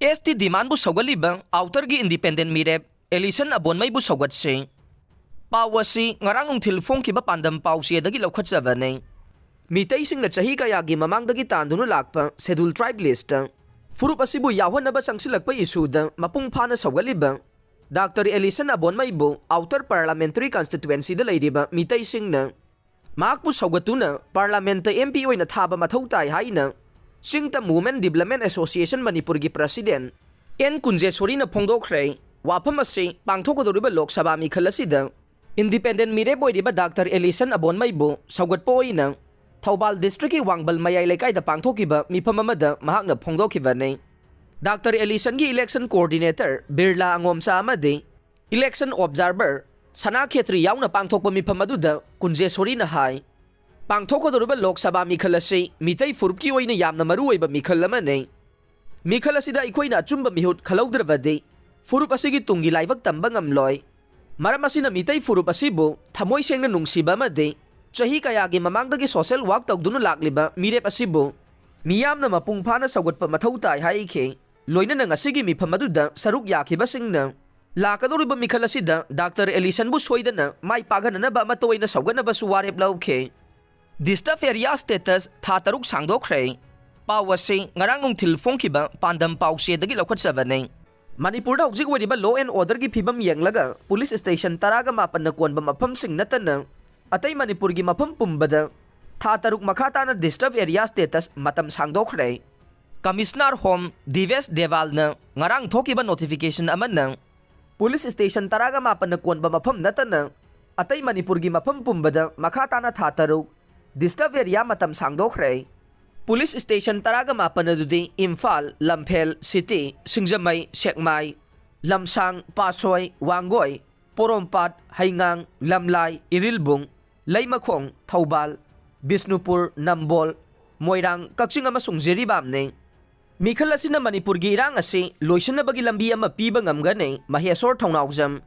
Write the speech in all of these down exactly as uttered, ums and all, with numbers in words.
ꯑꯦꯁ T ꯗꯤꯃꯥꯟꯕꯨ ꯁꯧꯒꯠꯂꯤꯕ ꯑꯥꯎꯇꯔꯒꯤ independent ꯃꯤꯔꯦꯞ ꯑꯦꯂꯤꯁꯟ ꯑꯕꯣꯟꯃꯩꯕꯨ ꯁꯧꯒꯠꯁꯤ꯫ ꯄꯥꯎ ꯑꯁꯤ ꯉꯔꯥꯡ ꯅꯨꯡꯊꯤꯜ ꯐꯣꯡꯈꯤꯕ ꯄꯥꯟꯗꯝ ꯄꯥꯎꯆꯦꯗꯒꯤ ꯂꯧꯈꯠꯆꯕꯅꯤ꯫ ꯃꯤꯇꯩꯁꯤꯡꯅ ꯆꯍꯤ ꯀꯌꯥꯒꯤ ꯃꯃꯥꯡꯗꯒꯤ ꯇꯥꯟꯗꯨꯅ ꯂꯥꯛꯄ ꯁꯦꯗꯨꯜ ꯇ꯭ꯔꯥꯏꯕ ꯂꯤꯁꯇ ꯐꯨꯔꯨꯞ ꯑꯁꯤꯕꯨ ꯌꯥꯎꯍꯟꯅꯕ ꯆꯪꯁꯤꯜꯂꯛꯄ ꯏꯁꯨꯗ ꯃꯄꯨꯡ ꯐꯥꯅ ꯁꯧꯒꯠꯂꯤꯕ ꯗꯥꯛꯇꯔ ꯑꯦꯂꯤꯁꯟ ꯑꯕꯣꯟꯃꯩꯕꯨ ꯑꯥꯎꯇꯔ ꯄꯥꯔꯂꯥꯃꯦꯟꯇꯔꯤ ꯀꯟꯁꯇꯤꯇ꯭ꯋꯦꯟꯁꯤꯗ ꯂꯩꯔꯤꯕ ꯃꯤꯇꯩꯁꯤꯡꯅ ꯃꯍꯥꯛꯄꯨ ꯁꯧꯒꯠꯇꯨꯅ ꯄꯥꯔꯂꯥꯃꯦꯟꯇ ꯑꯦꯝ ꯄꯤ ꯑꯣꯏꯅ ꯊꯥꯕ ꯃꯊꯧ ꯇꯥꯏ ꯍꯥꯏꯅ ꯆꯤꯡꯇꯝ ꯋꯨꯃꯦꯟ ꯗꯤꯕ꯭ꯂꯞꯃꯦꯟ ꯑꯦꯁꯣꯁꯤꯌꯦꯁꯟ ꯃꯅꯤꯄꯨꯔꯒꯤ ꯄ꯭ꯔꯁꯤꯗꯦꯟ ꯑꯦꯟ ꯀꯨꯟꯖꯦꯁꯣꯔꯤꯅ ꯐꯣꯡꯗꯣꯛꯈ꯭ꯔꯦ꯫ ꯋꯥꯐꯝ ꯑꯁꯤ ꯄꯥꯡꯊꯣꯛꯀꯗꯧꯔꯤꯕ ꯂꯣꯛ ꯁꯚꯥ ꯃꯤꯈꯜ ꯑꯁꯤꯗ ꯏꯟꯗꯤꯄꯦꯟꯗꯦꯟ ꯃꯤꯔꯦꯞ ꯑꯣꯏꯔꯤꯕ ꯗꯥꯛꯇꯔ ꯑꯦꯂꯤꯁꯟ ꯑꯕꯣꯟꯃꯩꯕꯨ ꯁꯧꯒꯠꯄ ꯑꯣꯏꯅ ꯊꯧꯕꯥꯜ ꯗꯤꯁꯇ꯭ꯔꯤꯛꯀꯤ ꯋꯥꯡꯕꯜ ꯃꯌꯥꯏ ꯂꯩꯀꯥꯏꯗ ꯄꯥꯡꯊꯣꯛꯈꯤꯕ ꯃꯤꯐꯝ ꯑꯃꯗ ꯃꯍꯥꯛꯅ ꯐꯣꯡꯗꯣꯛꯈꯤꯕꯅꯤ꯫ ꯗꯥꯛꯇꯔ ꯑꯦꯂꯤꯁꯟꯒꯤ ꯏꯂꯦꯛꯁꯟ ꯀꯣꯑꯣꯔꯗꯤꯅꯦꯇꯔ ꯕꯤꯔꯂꯥ ꯑꯉꯣꯝꯆꯥ ꯑꯃꯗꯤ ꯏꯂꯦꯛꯁꯟ ꯑꯣꯕꯖꯥꯔꯚꯔ ꯁꯅꯥ ꯈꯦꯇ꯭ꯔꯤ ꯌꯥꯎꯅ ꯄꯥꯡꯊꯣꯛꯄ ꯃꯤꯐꯝ ꯑꯗꯨꯗ ꯀꯨꯟꯖꯦꯁꯣꯔꯤꯅ ꯍꯥꯏ, ꯄꯥꯡꯊꯣꯛꯀꯗꯧꯔꯤꯕ ꯂꯣꯛ ꯁꯚꯥ ꯃꯤꯈꯜ ꯑꯁꯤ ꯃꯤꯇꯩ ꯐꯨꯔꯨꯞꯀꯤ ꯑꯣꯏꯅ ꯌꯥꯝꯅ ꯃꯔꯨꯑꯣꯏꯕ ꯃꯤꯈꯜ ꯑꯃꯅꯤ꯫ ꯃꯤꯈꯜ ꯑꯁꯤꯗ ꯑꯩꯈꯣꯏꯅ ꯑꯆꯨꯝꯕ ꯃꯤꯍꯨꯠ ꯈꯜꯍꯧꯗ꯭ꯔꯕꯗꯤ ꯐꯨꯔꯨꯞ ꯑꯁꯤꯒꯤ ꯇꯨꯡꯒꯤ ꯂꯥꯏꯕꯛ ꯇꯝꯕ ꯉꯝꯂꯣꯏ꯫ ꯃꯔꯝ ꯑꯁꯤꯅ ꯃꯤꯇꯩ ꯐꯨꯔꯨꯞ ꯑꯁꯤꯕꯨ ꯊꯃꯣꯏ ꯁꯦꯡꯅ ꯅꯨꯡꯁꯤꯕ ꯑꯃꯗꯤ ꯆꯍꯤ ꯀꯌꯥꯒꯤ ꯃꯃꯥꯡꯗꯒꯤ ꯁꯣꯁꯦꯜ ꯋꯥꯔꯛ ꯇꯧꯗꯨꯅ ꯂꯥꯛꯂꯤꯕ ꯃꯤꯔꯦꯞ ꯑꯁꯤꯕꯨ ꯃꯤꯌꯥꯝꯅ ꯃꯄꯨꯡ ꯐꯥꯅ ꯁꯧꯒꯠꯄ ꯃꯊꯧ ꯇꯥꯏ ꯍꯥꯏꯈꯤ꯫ ꯂꯣꯏꯅꯅ ꯉꯁꯤꯒꯤ ꯃꯤꯐꯝ ꯑꯗꯨꯗ ꯁꯔꯨꯛ ꯌꯥꯈꯤꯕꯁꯤꯡꯅ ꯂꯥꯛꯀꯗꯧꯔꯤꯕ ꯃꯤꯈꯜ ꯑꯁꯤꯗ ꯗꯥꯛꯇꯔ ꯑꯦꯂꯤꯁꯟꯕꯨ ꯁꯣꯏꯗꯅ ꯃꯥꯏ ꯄꯥꯛꯍꯟꯅꯅꯕ ꯑꯃꯠꯇ ꯑꯣꯏꯅ ꯁꯧꯒꯠꯅꯕꯁꯨ ꯋꯥꯔꯦꯞ ꯂꯧꯈꯤ꯫ ꯗꯤꯁꯇꯔꯕ ꯑꯦꯔꯤꯌꯥ ꯁ꯭ꯇꯦꯇꯁ ꯊꯥ ꯇꯔꯨꯛ ꯁꯥꯡꯗꯣꯛꯈ꯭ꯔꯦ꯫ ꯄꯥꯎ ꯑꯁꯤ ꯉꯔꯥꯡ ꯅꯨꯡꯊꯤꯜ ꯐꯣꯡꯈꯤꯕ ꯄꯥꯟꯗꯝ ꯄꯥꯎꯆꯦꯗꯒꯤ ꯂꯧꯈꯠꯆꯕꯅꯤ꯫ ꯃꯅꯤꯄꯨꯔꯗ ꯍꯧꯖꯤꯛ ꯑꯣꯏꯔꯤꯕ ꯂꯣ ꯑꯦꯟ ꯑꯣꯔꯗꯔꯒꯤ ꯐꯤꯕꯝ ꯌꯦꯡꯂꯒ ꯄꯨꯂꯤꯁ ꯁ꯭ꯇꯦꯁꯟ ꯇꯔꯥꯒ ꯃꯥꯄꯟꯅ ꯀꯣꯟꯕ ꯃꯐꯝꯁꯤꯡ ꯅꯠꯇꯅ ꯑꯇꯩ ꯃꯅꯤꯄꯨꯔꯒꯤ ꯃꯐꯝ ꯄꯨꯝꯕꯗ ꯊꯥ ꯇꯔꯨꯛ ꯃꯈꯥ ꯇꯥꯅ ꯗꯤꯁꯇꯔꯕ ꯑꯦꯔꯤꯌꯥ ꯁ꯭ꯇꯦꯇꯁ ꯃꯇꯝ ꯁꯥꯡꯗꯣꯛꯈ꯭ꯔꯦ꯫ ꯀꯃꯤꯁꯅꯔ ꯍꯣꯝ ꯗꯤꯕꯦꯁ ꯗꯦꯋꯥꯜꯅ ꯉꯔꯥꯡ ꯊꯣꯛꯈꯤꯕ ꯅꯣꯇꯤꯐꯤꯀꯦꯁꯟ ꯑꯃꯅ ꯄꯨꯂꯤꯁ ꯁ꯭ꯇꯦꯁꯟ ꯇꯔꯥꯒ ꯃꯥꯄꯟꯅ ꯀꯣꯟꯕ ꯃꯐꯝ ꯅꯠꯇꯅ ꯑꯇꯩ ꯃꯅꯤꯄꯨꯔꯒꯤ ꯃꯐꯝ ꯄꯨꯝꯕꯗ ꯃꯈꯥ ꯇꯥꯅ ꯊꯥ ꯇꯔꯨꯛ ꯗꯤꯁꯇꯔꯕ ꯑꯦꯔꯤꯌꯥ ꯃꯇꯝ ꯁꯥꯡꯗꯣꯛꯈ꯭ꯔꯦ꯫ ꯄꯨꯂꯤꯁ ꯁ꯭ꯇꯦꯁꯟ ꯇꯔꯥꯒ ꯃꯥꯄꯟ ꯑꯗꯨꯗꯤ ꯏꯝꯐꯥꯜ, ꯂꯝꯐꯦꯜ, ꯁꯤꯇꯤ, ꯁꯤꯡꯖꯃꯩ, ꯁꯦꯛꯃꯥꯏ, ꯂꯝꯁꯥꯡ, ꯄꯥꯠꯁꯣꯏ, ꯋꯥꯡꯒꯣꯏ, ꯄꯣꯔꯣꯝꯄꯥꯠ, ꯍꯩꯉꯥꯡ, ꯂꯝꯂꯥꯏ, ꯏꯔꯤꯜꯕꯨꯡ, ꯂꯩꯃꯈꯣꯡ, ꯊꯧꯕꯥꯜ, ꯕꯤꯁꯅꯨꯄꯨꯔ, ꯅꯝꯕꯣꯜ, ꯃꯣꯏꯔꯥꯡ, ꯀꯛꯆꯤꯡ ꯑꯃꯁꯨꯡ ꯖꯤꯔꯤꯕꯥꯝꯅꯤ꯫ ꯃꯤꯈꯜ ꯑꯁꯤꯅ ꯃꯅꯤꯄꯨꯔꯒꯤ ꯏꯔꯥꯡ ꯑꯁꯤ ꯂꯣꯏꯁꯤꯟꯅꯕꯒꯤ ꯂꯝꯕꯤ ꯑꯃ ꯄꯤꯕ ꯉꯝꯒꯅꯤ, ꯃꯍꯦꯁꯣꯔ ꯊꯧꯅꯥꯎꯖꯝ꯫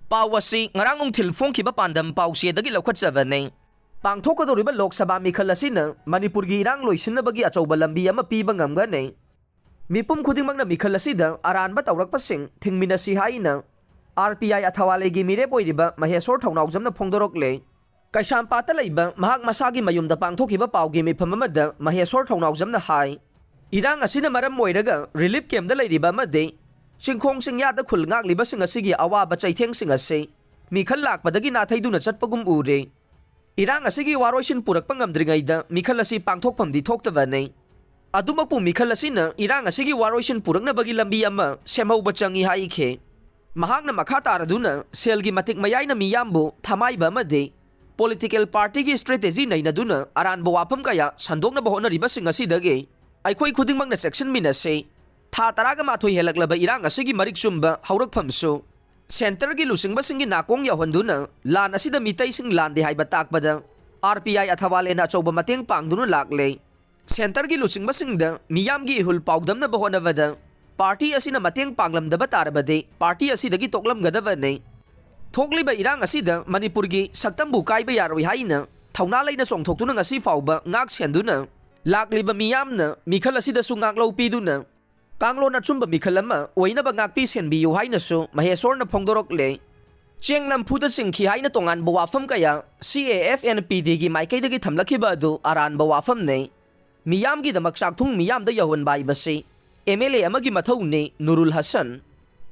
ꯄꯥꯎ ꯑꯁꯤ ꯉꯔꯥꯡ ꯅꯨꯡꯊꯤꯜ ꯐꯣꯡꯈꯤꯕ ꯄꯥꯟꯗꯝ ꯄꯥꯎꯆꯦꯗꯒꯤ ꯂꯧꯈꯠꯆꯕꯅꯤ꯫ ꯄꯥꯡꯊꯣꯛꯀꯗꯧꯔꯤꯕ ꯂꯣꯛ ꯁꯚꯥ ꯃꯤꯈꯜ ꯑꯁꯤꯅ ꯃꯅꯤꯄꯨꯔꯒꯤ ꯏꯔꯥꯡ ꯂꯣꯏꯁꯤꯟꯅꯕꯒꯤ ꯑꯆꯧꯕ ꯂꯝꯕꯤ ꯑꯃ ꯄꯤꯕ ꯉꯝꯒꯅꯤ꯫ ꯃꯤꯄꯨꯝ ꯈꯨꯗꯤꯡꯃꯛꯅ ꯃꯤꯈꯜ ꯑꯁꯤꯗ ꯑꯔꯥꯟꯕ ꯇꯧꯔꯛꯄꯁꯤꯡ ꯊꯤꯡꯃꯤꯟꯅꯁꯤ ꯍꯥꯏꯅ ꯑꯥꯔ ꯄꯤ ꯑꯥꯏ ꯑꯊꯋꯥꯂꯦꯒꯤ ꯃꯤꯔꯦꯞ ꯑꯣꯏꯔꯤꯕ ꯃꯍꯦꯁꯣꯔ ꯊꯧꯅꯥꯎꯖꯝꯅ ꯐꯣꯡꯗꯣꯔꯛꯂꯦ꯫ ꯀꯩꯁꯥꯝꯄꯥꯠꯇ ꯂꯩꯕ ꯃꯍꯥꯛ ꯃꯁꯥꯒꯤ ꯃꯌꯨꯝꯗ ꯄꯥꯡꯊꯣꯛꯈꯤꯕ ꯄꯥꯎꯒꯤ ꯃꯤꯐꯝ ꯑꯃꯗ ꯃꯍꯦꯁꯣꯔ ꯊꯧꯅꯥꯎꯖꯝꯅ ꯍꯥꯏ, ꯏꯔꯥꯡ ꯑꯁꯤꯅ ꯃꯔꯝ ꯑꯣꯏꯔꯒ ꯔꯤꯂꯤꯐ ꯀꯦꯝꯞꯇ ꯂꯩꯔꯤꯕ ꯑꯃꯗꯤ ꯆꯤꯡꯈꯣꯡ ꯆꯤꯡꯌꯥꯗ ꯈꯨꯜ ꯉꯥꯛꯂꯤꯕꯁꯤꯡ ꯑꯁꯤꯒꯤ ꯑꯋꯥꯕ ꯆꯩꯊꯦꯡꯁꯤꯡ ꯑꯁꯤ ꯃꯤꯈꯜ ꯂꯥꯛꯄꯗꯒꯤ ꯅꯥꯊꯩꯗꯨꯅ ꯆꯠꯄꯒꯨꯝ ꯎꯔꯦ꯫ ꯏꯔꯥꯡ ꯑꯁꯤꯒꯤ ꯋꯥꯔꯣꯏꯁꯤꯟ ꯄꯨꯔꯛꯄ ꯉꯝꯗ꯭ꯔꯤꯉꯩꯗ ꯃꯤꯈꯜ ꯑꯁꯤ ꯄꯥꯡꯊꯣꯛꯐꯝꯗꯤ ꯊꯣꯛꯇꯕꯅꯤ꯫ ꯑꯗꯨꯃꯛꯄꯨ ꯃꯤꯈꯜ ꯑꯁꯤꯅ ꯏꯔꯥꯡ ꯑꯁꯤꯒꯤ ꯋꯥꯔꯣꯏꯁꯤꯟ ꯄꯨꯔꯛꯅꯕꯒꯤ ꯂꯝꯕꯤ ꯑꯃ ꯁꯦꯝꯍꯧꯕ ꯆꯪꯏ ꯍꯥꯏꯈꯤ꯫ ꯃꯍꯥꯛꯅ ꯃꯈꯥ ꯇꯥꯔꯗꯨꯅ ꯁꯦꯜꯒꯤ ꯃꯇꯤꯛ ꯃꯌꯥꯏꯅ ꯃꯤꯌꯥꯝꯕꯨ ꯊꯃꯥꯏꯕ ꯑꯃꯗꯤ ꯄꯣꯂꯤꯇꯤꯀꯦꯜ ꯄꯥꯔꯇꯤꯒꯤ ꯁ꯭ꯇ꯭ꯔꯦꯇꯦꯖꯤ ꯅꯩꯅꯗꯨꯅ ꯑꯔꯥꯟꯕ ꯋꯥꯐꯝ ꯀꯌꯥ ꯁꯟꯗꯣꯛꯅꯕ ꯍꯣꯠꯅꯔꯤꯕꯁꯤꯡ ꯑꯁꯤꯗꯒꯤ ꯑꯩꯈꯣꯏ ꯈꯨꯗꯤꯡꯃꯛꯅ ꯆꯦꯛꯁꯤꯟꯃꯤꯟꯅꯁꯤ꯫ ꯊꯥ ꯇꯔꯥꯒ ꯃꯥꯊꯣꯏ ꯍꯦꯜꯂꯛꯂꯕ ꯏꯔꯥꯡ ꯑꯁꯤꯒꯤ ꯃꯔꯤꯛ ꯆꯨꯝꯕ ꯍꯧꯔꯛꯐꯝꯁꯨ ꯁꯦꯟꯇꯔꯒꯤ ꯂꯨꯆꯤꯡꯕꯁꯤꯡꯒꯤ ꯅꯥꯀꯣꯡ ꯌꯧꯍꯟꯗꯨꯅ ꯂꯥꯟ ꯑꯁꯤꯗ ꯃꯤꯇꯩꯁꯤꯡ ꯂꯥꯟꯗꯦ ꯍꯥꯏꯕ ꯇꯥꯛꯄꯗ ꯑꯥꯔ ꯄꯤ ꯑꯥꯏ ꯑꯊꯋꯥꯂꯦꯅ ꯑꯆꯧꯕ ꯃꯇꯦꯡ ꯄꯥꯡꯗꯨꯅ ꯂꯥꯛꯂꯦ꯫ ꯁꯦꯟꯇꯔꯒꯤ ꯂꯨꯆꯤꯡꯕꯁꯤꯡꯗ ꯃꯤꯌꯥꯝꯒꯤ ꯏꯍꯨꯜ ꯄꯥꯎꯗꯝꯅꯕ ꯍꯣꯠꯅꯕꯗ ꯄꯥꯔꯇꯤ ꯑꯁꯤꯅ ꯃꯇꯦꯡ ꯄꯥꯡꯂꯝꯗꯕ ꯇꯥꯔꯕꯗꯤ ꯄꯥꯔꯇꯤ ꯑꯁꯤꯗꯒꯤ ꯇꯣꯛꯂꯝꯒꯗꯕꯅꯤ꯫ ꯊꯣꯛꯂꯤꯕ ꯏꯔꯥꯡ ꯑꯁꯤꯗ ꯃꯅꯤꯄꯨꯔꯒꯤ ꯁꯛꯇꯝꯕꯨ ꯀꯥꯏꯕ ꯌꯥꯔꯣꯏ ꯍꯥꯏꯅ ꯊꯧꯅꯥ ꯂꯩꯅ ꯆꯣꯡꯊꯣꯛꯇꯨꯅ ꯉꯁꯤ ꯐꯥꯎꯕ ꯉꯥꯛ ꯁꯦꯟꯗꯨꯅ ꯂꯥꯛꯂꯤꯕ ꯃꯤꯌꯥꯝꯅ ꯃꯤꯈꯜ ꯑꯁꯤꯗꯁꯨ ꯉꯥꯛꯂꯧ ꯄꯤꯗꯨꯅ ꯀꯥꯡꯂꯣꯟ ꯑꯆꯨꯝꯕ ꯃꯤꯈꯜ ꯑꯃ ꯑꯣꯏꯅꯕ ꯉꯥꯛꯄꯤ ꯁꯦꯟꯕꯤꯌꯨ ꯍꯥꯏꯅꯁꯨ ꯃꯍꯦꯁꯣꯔꯅ ꯐꯣꯡꯗꯣꯔꯛꯂꯦ꯫ ꯆꯦꯡ ꯅꯝꯐꯨꯗ ꯆꯤꯡꯈꯤ ꯍꯥꯏꯅ ꯇꯣꯉꯥꯟꯕ ꯋꯥꯐꯝ ꯀꯌꯥ ꯁꯤ ꯑꯦ ꯑꯦꯐ ꯑꯦꯟ ꯄꯤ ꯗꯤꯒꯤ ꯃꯥꯏꯀꯩꯗꯒꯤ ꯊꯝꯂꯛꯈꯤꯕ ꯑꯗꯨ ꯑꯔꯥꯟꯕ ꯋꯥꯐꯝꯅꯤ꯫ ꯃꯤꯌꯥꯝꯒꯤꯗꯃꯛ ꯆꯥꯛꯊꯨꯡ ꯃꯤꯌꯥꯝꯗ ꯌꯧꯍꯟꯕ ꯍꯥꯏꯕꯁꯤ ꯑꯦꯝ ꯑꯦꯜ ꯑꯦ ꯑꯃꯒꯤ ꯃꯊꯧꯅꯤ, ꯅꯨꯔꯨꯜ ꯍꯁꯟ꯫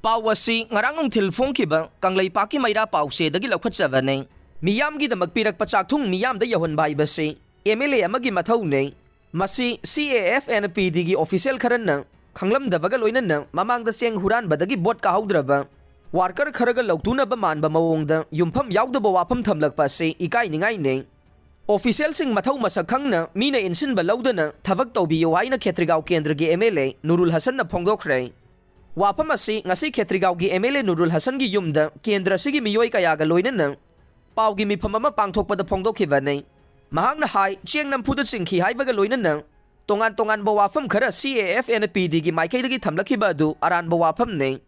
ꯄꯥꯎ ꯑꯁꯤ ꯉꯔꯥꯡ ꯅꯨꯡꯊꯤꯜ ꯐꯣꯡꯈꯤꯕ ꯀꯪꯂꯩꯄꯥꯛꯀꯤ ꯃꯩꯔꯥ ꯄꯥꯎꯆꯦꯗꯒꯤ ꯂꯧꯈꯠꯆꯕꯅꯤ꯫ ꯃꯤꯌꯥꯝꯒꯤꯗꯃꯛ ꯄꯤꯔꯛꯄ ꯆꯥꯛꯊꯨꯡ ꯃꯤꯌꯥꯝꯗ ꯌꯧꯍꯟꯕ ꯍꯥꯏꯕꯁꯤ ꯑꯦꯝ ꯑꯦꯜ ꯑꯦ ꯑꯃꯒꯤ ꯃꯊꯧꯅꯤ꯫ ꯃꯁꯤ ꯁꯤ A F N P ꯗꯤꯒꯤ official ꯈꯔꯅ ꯈꯪꯂꯝꯗꯕꯒ ꯂꯣꯏꯅꯅ ꯃꯃꯥꯡꯗ ꯆꯦꯡ ꯍꯨꯔꯥꯟꯕꯗꯒꯤ ꯚꯣꯠ ꯀꯥꯍꯧꯗ꯭ꯔꯕ ꯋꯥꯔꯀꯔ ꯈꯔꯒ ꯂꯧꯇꯨꯅꯕ ꯃꯥꯟꯕ ꯃꯑꯣꯡꯗ ꯌꯨꯝꯐꯝ ꯌꯥꯎꯗꯕ ꯋꯥꯐꯝ ꯊꯝꯂꯛꯄ ꯑꯁꯤ ꯏꯀꯥꯏꯅꯤꯡꯉꯥꯏꯅꯤ꯫ ꯑꯣꯐꯤꯁꯤꯌꯦꯜꯁꯤꯡ ꯃꯊꯧ ꯃꯁꯛ ꯈꯪꯅ ꯃꯤꯅ ꯏꯟꯁꯤꯟꯕ ꯂꯧꯗꯅ ꯊꯕꯛ ꯇꯧꯕꯤꯌꯨ ꯍꯥꯏꯅ ꯈꯦꯇ꯭ꯔꯤꯒꯥꯎ ꯀꯦꯟꯗ꯭ꯔꯒꯤ ꯑꯦꯝ ꯑꯦꯜ ꯑꯦ ꯅꯨꯔꯨꯜ ꯍꯁꯟꯅ ꯐꯣꯡꯗꯣꯛꯈ꯭ꯔꯦ꯫ ꯋꯥꯐꯝ ꯑꯁꯤ ꯉꯁꯤ ꯈꯦꯇ꯭ꯔꯤꯒꯥꯎꯒꯤ ꯑꯦꯝ ꯑꯦꯜ ꯑꯦ ꯅꯨꯔꯨꯜ ꯍꯁꯟꯒꯤ ꯌꯨꯝꯗ ꯀꯦꯟꯗ꯭ꯔ ꯑꯁꯤꯒꯤ ꯃꯤꯑꯣꯏ ꯀꯌꯥꯒ ꯂꯣꯏꯅꯅ ꯄꯥꯎꯒꯤ ꯃꯤꯐꯝ ꯑꯃ ꯄꯥꯡꯊꯣꯛꯄꯗ ꯐꯣꯡꯗꯣꯛꯈꯤꯕꯅꯤ꯫ ꯃꯍꯥꯛꯅ ꯍꯥꯏ, ꯆꯦꯡ ꯅꯝꯐꯨꯗ ꯆꯤꯡꯈꯤ ꯍꯥꯏꯕꯒ ꯂꯣꯏꯅꯅ ꯇꯣꯉꯥꯟ ꯇꯣꯉꯥꯟꯕ ꯋꯥꯐꯝ ꯈꯔ ꯁꯤ ꯑꯦ ꯑꯦꯐ ꯑꯦꯟ ꯄꯤ ꯗꯤꯒꯤ ꯃꯥꯏꯀꯩꯗꯒꯤ ꯊꯝꯂꯛꯈꯤꯕ ꯑꯗꯨ ꯑꯔꯥꯟꯕ ꯋꯥꯐꯝꯅꯤ꯫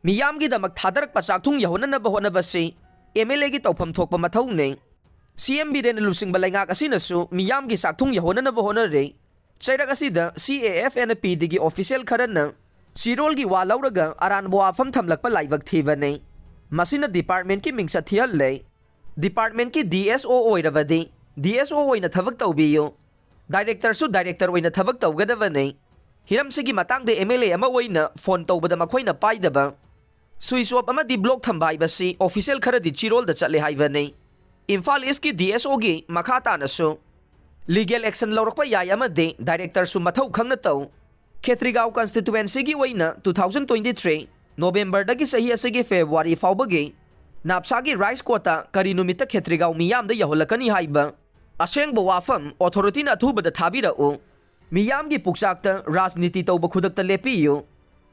ꯃꯤꯌꯥꯝꯒꯤꯗꯃꯛ ꯊꯥꯗꯔꯛꯄ ꯆꯥꯛꯊꯨꯡ ꯌꯧꯍꯟꯅꯅꯕ ꯍꯣꯠꯅꯕꯁꯤ ꯑꯦꯝ ꯑꯦꯜ ꯑꯦꯒꯤ ꯇꯧꯐꯝ ꯊꯣꯛꯄ ꯃꯊꯧꯅꯤ꯫ ꯁꯤ ꯑꯦꯝ ꯕꯤꯔꯦꯟꯅ ꯂꯨꯆꯤꯡꯕ ꯂꯩꯉꯥꯛ ꯑꯁꯤꯅꯁꯨ ꯃꯤꯌꯥꯝꯒꯤ ꯆꯥꯛꯊꯨꯡ ꯌꯧꯍꯟꯅꯅꯕ ꯍꯣꯠꯅꯔꯤ꯫ ꯆꯩꯔꯛ ꯑꯁꯤꯗ C A F N P D ꯒꯤ official ꯈꯔꯅ ꯆꯤꯔꯣꯜꯒꯤ ꯋꯥ ꯂꯧꯔꯒ ꯑꯔꯥꯟꯕ ꯋꯥꯐꯝ ꯊꯝꯂꯛꯄ ꯂꯥꯏꯕꯛ ꯊꯤꯕꯅꯤ꯫ ꯃꯁꯤꯅ department ꯀꯤ ꯃꯤꯡꯆꯠ ꯊꯤꯍꯜꯂꯦ꯫ Department ꯀꯤ D S O ꯑꯣꯏꯔꯕꯗꯤ D S O ꯑꯣꯏꯅ ꯊꯕꯛ ꯇꯧꯕꯤꯌꯨ꯫ Director ꯁꯨ director ꯑꯣꯏꯅ ꯊꯕꯛ ꯇꯧꯒꯗꯕꯅꯤ꯫ ꯍꯤꯔꯝꯁꯤꯒꯤ ꯃꯇꯥꯡꯗ M L A ꯑꯃ ꯑꯣꯏꯅ phone ꯇꯧꯕꯗ ꯃꯈꯣꯏꯅ ꯄꯥꯏꯗꯕ, switch off ꯑꯃꯗꯤ block ꯊꯝꯕ ꯍꯥꯏꯕꯁꯤ official ꯈꯔꯗꯤ ꯆꯤꯔꯣꯜꯗ ꯆꯠꯂꯦ ꯍꯥꯏꯕꯅꯤ꯫ ꯏꯝꯐꯥꯜ East ꯀꯤ D S O ꯒꯤ ꯃꯈꯥ ꯇꯥꯅꯁꯨ legal action ꯂꯧꯔꯛꯄ ꯌꯥꯏ ꯑꯃꯗꯤ director ꯁꯨ ꯃꯊꯧ ꯈꯪꯅ ꯇꯧ꯫ ꯈꯦꯇ꯭ꯔꯤꯒꯥꯎ constituency ꯒꯤ ꯑꯣꯏꯅ two thousand twenty three November ꯗꯒꯤ ꯆꯍꯤ ꯑꯁꯤꯒꯤ February ꯐꯥꯎꯕꯒꯤ NAPSA ꯒꯤ rice quota ꯀꯔꯤ ꯅꯨꯃꯤꯠꯇ ꯈꯦꯇ꯭ꯔꯤꯒꯥꯎ ꯃꯤꯌꯥꯝꯗ ꯌꯧꯍꯜꯂꯛꯀꯅꯤ ꯍꯥꯏꯕ ꯑꯁꯦꯡꯕ ꯋꯥꯐꯝ authority ꯅ ꯑꯊꯨꯕꯗ ꯊꯥꯕꯤꯔꯛꯎ꯫ ꯃꯤꯌꯥꯝꯒꯤ ꯄꯨꯛꯆꯥꯛꯇ ꯔꯥꯖꯅꯤꯇꯤ ꯇꯧꯕ ꯈꯨꯗꯛꯇ ꯂꯦꯞꯄꯤꯌꯨ꯫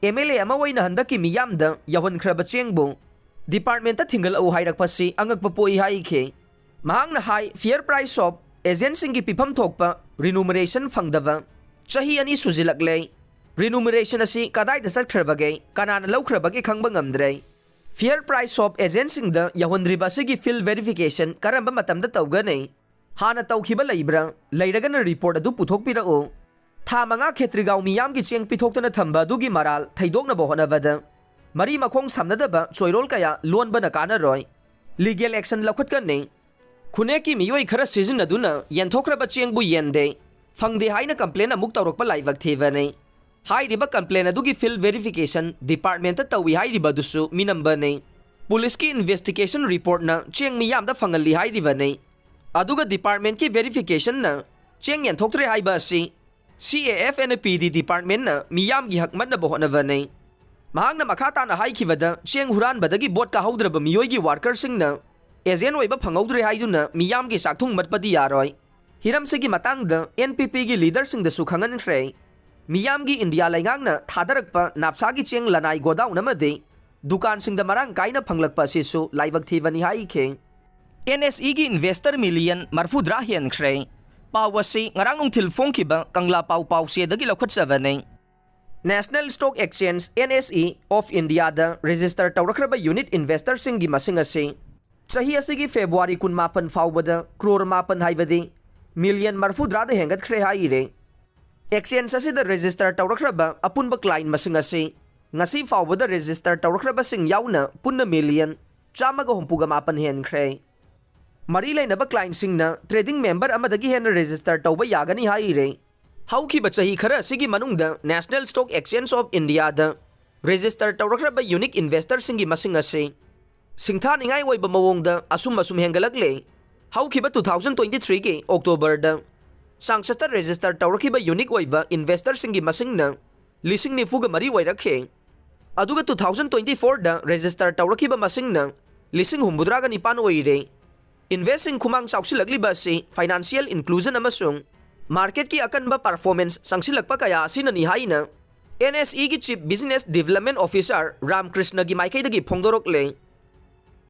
M L A ꯑꯃ ꯑꯣꯏꯅ ꯍꯟꯗꯛꯀꯤ ꯃꯤꯌꯥꯝꯗ ꯌꯧꯍꯟꯈ꯭ꯔꯕ ꯆꯦꯡꯕꯨ department ꯇ ꯊꯤꯡꯒꯠꯂꯛꯎ ꯍꯥꯏꯔꯛꯄꯁꯤ ꯑꯉꯛꯄ ꯄꯣꯛꯏ ꯍꯥꯏꯈꯤ꯫ ꯃꯍꯥꯛꯅ ꯍꯥꯏ, fair price shop agent ꯁꯤꯡꯒꯤ ꯄꯤꯐꯝ ꯊꯣꯛꯄ remuneration ꯐꯪꯗꯕ ꯆꯍꯤ ꯑꯅꯤ ꯁꯨꯖꯤꯜꯂꯛꯂꯦ꯫ Remuneration ꯑꯁꯤ ꯀꯗꯥꯏꯗ ꯆꯠꯈ꯭ꯔꯕꯒꯦ, ꯀꯅꯥꯅ ꯂꯧꯈ꯭ꯔꯕꯒꯦ ꯈꯪꯕ ꯉꯝꯗ꯭ꯔꯦ꯫ Fair price shop agent ꯁꯤꯡꯗ ꯌꯧꯍꯟꯗ꯭ꯔꯤꯕ ꯑꯁꯤꯒꯤ field verification ꯀꯔꯝꯕ ꯃꯇꯝꯗ ꯇꯧꯒꯅꯤ? ꯍꯥꯟꯅ ꯇꯧꯈꯤꯕ ꯂꯩꯕ꯭ꯔꯥ? ꯂꯩꯔꯒꯅ report ꯑꯗꯨ ꯄꯨꯊꯣꯛꯄꯤꯔꯛꯎ꯫ ꯊꯥ ꯃꯉꯥ ꯈꯦꯇ꯭ꯔꯤꯒꯥꯎ ꯃꯤꯌꯥꯝꯒꯤ ꯆꯦꯡ ꯄꯤꯊꯣꯛꯇꯅ ꯊꯝꯕ ꯑꯗꯨꯒꯤ ꯃꯔꯥꯜ ꯊꯩꯗꯣꯛꯅꯕ ꯍꯣꯠꯅꯕꯗ ꯃꯔꯤ ꯃꯈꯣꯡ ꯁꯝꯅꯗꯕ ꯆꯣꯏꯔꯣꯜ ꯀꯌꯥ ꯂꯣꯟꯕꯅ ꯀꯥꯟꯅꯔꯣꯏ꯫ Legal action ꯂꯧꯈꯠꯀꯅꯤ꯫ ꯈꯨꯟꯅꯦꯛꯀꯤ ꯃꯤꯑꯣꯏ ꯈꯔ ꯁꯤꯖꯤꯟꯅꯗꯨꯅ ꯌꯦꯟꯊꯣꯛꯈ꯭ꯔꯕ ꯆꯦꯡꯕꯨ ꯌꯦꯟꯗꯦ, ꯐꯪꯗꯦ ꯍꯥꯏꯅ complain ꯑꯃꯨꯛ ꯇꯧꯔꯛꯄ ꯂꯥꯏꯕꯛ ꯊꯤꯕꯅꯤ꯫ ꯍꯥꯏꯔꯤꯕ complain ꯑꯗꯨꯒꯤ field verification department ꯇ ꯇꯧꯏ ꯍꯥꯏꯔꯤꯕ ꯑꯗꯨꯁꯨ ꯃꯤꯅꯝꯕꯅꯤ꯫ Police ꯀꯤ investigation report ꯅ ꯆꯦꯡ ꯃꯤꯌꯥꯝꯗ ꯐꯪꯍꯜꯂꯤ ꯍꯥꯏꯔꯤꯕꯅꯤ꯫ ꯑꯗꯨꯒ department ꯀꯤ verification ꯅ ꯆꯦꯡ ꯌꯦꯟꯊꯣꯛꯇ꯭ꯔꯦ ꯍꯥꯏꯕ ꯑꯁꯤ C A F N P D department ꯅ ꯃꯤꯌꯥꯝꯒꯤ ꯍꯛ ꯃꯠꯅꯕ ꯍꯣꯠꯅꯕꯅꯤ꯫ ꯃꯍꯥꯛꯅ ꯃꯈꯥ ꯇꯥꯅ ꯍꯥꯏꯈꯤꯕꯗ, ꯆꯦꯡ ꯍꯨꯔꯥꯟꯕꯗꯒꯤ vote ꯀꯥꯍꯧꯗ꯭ꯔꯕ ꯃꯤꯑꯣꯏꯒꯤ worker ꯁꯤꯡꯅ agent ꯑꯣꯏꯕ ꯐꯪꯍꯧꯗ꯭ꯔꯦ ꯍꯥꯏꯗꯨꯅ ꯃꯤꯌꯥꯝꯒꯤ ꯆꯥꯛꯊꯨꯡ ꯃꯠꯄꯗꯤ ꯌꯥꯔꯣꯏ꯫ ꯍꯤꯔꯝꯁꯤꯒꯤ ꯃꯇꯥꯡꯗ N P P ꯒꯤ leader ꯁꯤꯡꯗꯁꯨ ꯈꯪꯍꯟꯈ꯭ꯔꯦ꯫ ꯃꯤꯌꯥꯝꯒꯤ ꯏꯟꯗꯤꯌꯥ ꯂꯩꯉꯥꯛꯅ ꯊꯥꯗꯔꯛꯄ NAPSA ꯒꯤ ꯆꯦꯡ ꯂꯅꯥꯏ ꯒꯣꯗꯥꯎꯟ ꯑꯃꯗꯤ ꯗꯨꯀꯥꯟꯁꯤꯡꯗ ꯃꯔꯥꯡ ꯀꯥꯏꯅ ꯐꯪꯂꯛꯄ ꯑꯁꯤꯁꯨ ꯂꯥꯏꯕꯛ ꯊꯤꯕꯅꯤ ꯍꯥꯏꯈꯤ꯫ N S E ꯒꯤ investor million ꯃꯔꯐꯨꯗ꯭ꯔꯥ ꯍꯦꯟꯈ꯭ꯔꯦ꯫ ꯄꯥꯎ ꯑꯁꯤ ꯉꯔꯥꯡ ꯅꯨꯡꯊꯤꯜ ꯐꯣꯡꯈꯤꯕ ꯀꯪꯂꯥ ꯄꯥꯎ ꯄꯥꯎꯆꯦꯗꯒꯤ ꯂꯧꯈꯠꯆꯕꯅꯤ꯫ National Stock Exchange, N S E of India the register ꯇꯧꯔꯛꯈ꯭ꯔꯕ unit investor ꯁꯤꯡꯒꯤ ꯃꯁꯤꯡ ꯑꯁꯤ ꯆꯍꯤ ꯑꯁꯤꯒꯤ February ꯀꯨꯟꯃꯥꯄꯟ ꯐꯥꯎꯕꯗ ꯀ꯭ꯔꯣꯔ ꯃꯥꯄꯟ, ꯍꯥꯏꯕꯗꯤ million ꯃꯔꯐꯨꯗ꯭ꯔꯥꯗ ꯍꯦꯟꯒꯠꯈ꯭ꯔꯦ ꯍꯥꯏꯔꯦ꯫ Exchange ꯑꯁꯤꯗ register ꯇꯧꯔꯛꯈ꯭ꯔꯕ ꯑꯄꯨꯟꯕ client ꯃꯁꯤꯡ ꯑꯁꯤ ꯉꯁꯤ ꯐꯥꯎꯕꯗ register ꯇꯧꯔꯛꯈ꯭ꯔꯕꯁꯤꯡ ꯌꯥꯎꯅ ꯄꯨꯟꯅ million ꯆꯥꯝꯃꯒ ꯍꯨꯝꯐꯨꯒ ꯃꯥꯄꯟ ꯍꯦꯟꯈ꯭ꯔꯦ꯫ ꯃꯔꯤ ꯂꯩꯅꯕ clientꯁꯤꯡꯅ trading member ꯑꯃꯗꯒꯤ ꯍꯦꯟꯅ register ꯇꯧꯕ ꯌꯥꯒꯅꯤ ꯍꯥꯏꯔꯦ꯫ ꯍꯧꯈꯤꯕ ꯆꯍꯤ ꯈꯔ ꯑꯁꯤꯒꯤ ꯃꯅꯨꯡꯗ National Stock Exchange of Indiaꯗ register ꯇꯧꯔꯛꯈ꯭ꯔꯕ unique investorꯁꯤꯡꯒꯤ ꯃꯁꯤꯡ ꯑꯁꯤ ꯁꯤꯡꯊꯥꯅꯤꯡꯉꯥꯏ ꯑꯣꯏꯕ ꯃꯑꯣꯡꯗ ꯑꯁꯨꯝ ꯑꯁꯨꯝ ꯍꯦꯟꯒꯠꯂꯛꯂꯦ꯫ ꯍꯧꯈꯤꯕ two thousand twenty threeꯒꯤ Octoberꯗ ꯆꯥꯡꯆꯠꯇ register ꯇꯧꯔꯛꯈꯤꯕ unique ꯑꯣꯏꯕ investorꯁꯤꯡꯒꯤ ꯃꯁꯤꯡꯅ ꯂꯤꯁꯤꯡ ꯅꯤꯐꯨꯒ ꯃꯔꯤ ꯑꯣꯏꯔꯛꯈꯤ꯫ ꯑꯗꯨꯒ two thousand twenty fourꯗ register ꯇꯧꯔꯛꯈꯤꯕ ꯃꯁꯤꯡꯅ ꯂꯤꯁꯤꯡ ꯍꯨꯝꯐꯨꯇꯔꯥꯒ ꯅꯤꯄꯥꯟ ꯑꯣꯏꯔꯦ꯫ Investorꯁꯤꯡ ꯈꯨꯃꯥꯡ ꯆꯥꯎꯁꯤꯜꯂꯛꯂꯤꯕ ꯑꯁꯤ financial inclusion ꯑꯃꯁꯨꯡ marketꯀꯤ ꯑꯀꯟꯕ performance ꯆꯪꯁꯤꯜꯂꯛꯄ ꯀꯌꯥ ꯑꯁꯤꯅꯅꯤ ꯍꯥꯏꯅ NSEꯒꯤ Chief Business Development Officer ꯔꯥꯝꯀ꯭ꯔꯤꯁꯅꯒꯤ ꯃꯥꯏꯀꯩꯗꯒꯤ ꯐꯣꯡꯗꯣꯔꯛꯂꯦ꯫